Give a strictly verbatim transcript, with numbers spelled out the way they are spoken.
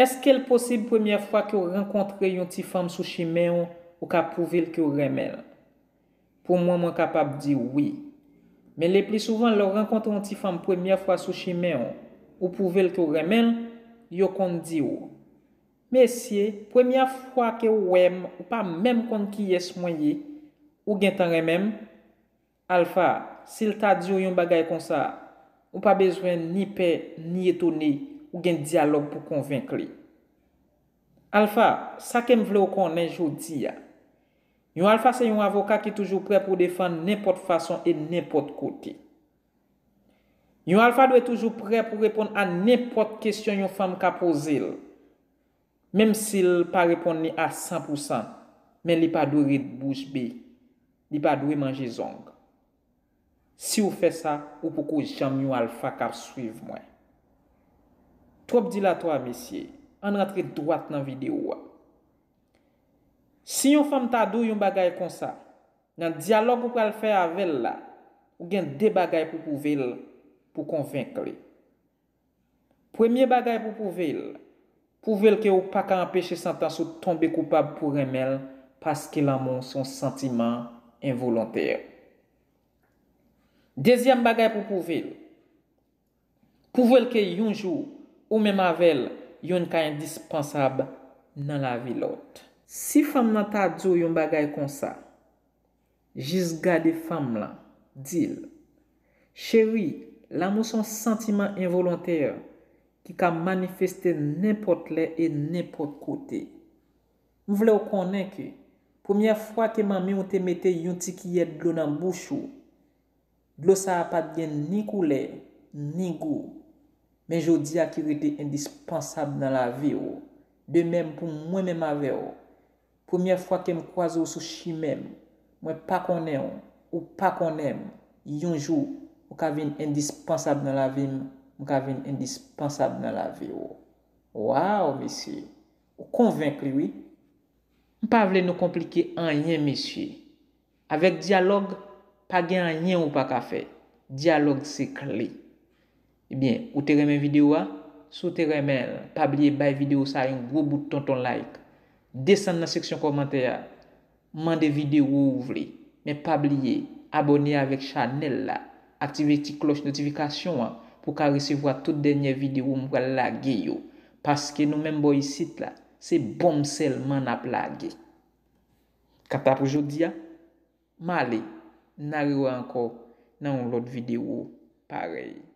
Èske l posib premyè fwa ke w rankontre yon ti fanm sou chimen w, ou ka pwouve l ke w renmen l? Pou mwen, mwen kapab di wi. Men le pli souvan, lè w rankontre yon ti fanm premyè fwa sou chimen w, ou pwouve l ke w renmen l, yo konn di w, mesye, premyè fwa ke w wè m, ou pa menm konn kiyès mwen ye, ou gentan renmen m? Alfa, si l ta di w yon bagay konsa, ou pa bezwen ni pè, ni etone, ou gen dyalòg pou konvenk li. Alfa, sa ke m vle w konnen jodi a. Yon alfa se yon avoka ki toujou prè pou defann nenpòt fason e nenpòt kote. Yon alfa dwe toujou prè pou reponn a nenpòt kesyon yon fanm ka poze l. Menm si l pa reponn li a san pou san, men li pa dwe ret bouch be. Li pa dwe manje zong. Si w fè sa, ou poko janm yon alfa k ap swiv mwen. Twòp dilatwa, mesye. Ann rantre dwat nan videyo a. Si yon fanm ta di w yon bagay konsa, nan dyalòg ou pral fè avè l la, ou gen de bagay pou pwouve l pou konvenk li. Premye bagay pou pwouve l, pwouve l ke ou pa ka anpeche santans ou tonbe koupab pou renmen l, paske lanmou se yon santiman envolontè. Dezyèm bagay pou pwouve l, pwouve l ke yon jou, ou menm avè l, youn ka endispansab nan lavi lòt. Si fanm nan ta di w yon bagay konsa, jis gade fanm lan, di l, cheri, lanmou se yon santiman envolontè ki ka manifeste nenpòt lè e nenpòt kote. M vle w konnen ke premyè fwa ke manmi w te mete yon ti kiyè dlo nan bouch ou, dlo sa a pa t gen ni koulè, ni gou. Men jodi a ki rete endispansab nan lavi w. De menm pou mwen menm avè w. Premyè fwa ke m kwaze w sou chimen m, mwen pa konnen w, ou pa konnen m, yon jou, ou ka vin endispansab nan lavi m, m ka vin endispansab nan lavi w. Waw, mesye, ou konvenk li, wi. M pa vle nou konplike anyen, mesye. Avèk dyalòg, pa gen anyen ou pa ka fè. Dyalòg se kle. Ebyen, ou te renmen videyo a? Si w te renmen l, pa bliye bay videyo sa a yon gwo bout tonton like. Desann nan seksyon kòmantè a, mande videyo ou vle. Men pa bliye, abòne avèk chanèl la, aktive ti klòch notifikasyon an pou w ka resevwa tout dènyè videyo m pral lage yo. Paske nou menm bò isit la, se bonm sèlman n ap lage. Kanta pou jodi a, m ale, n a rewè ankò nan yon lòt videyo parèy.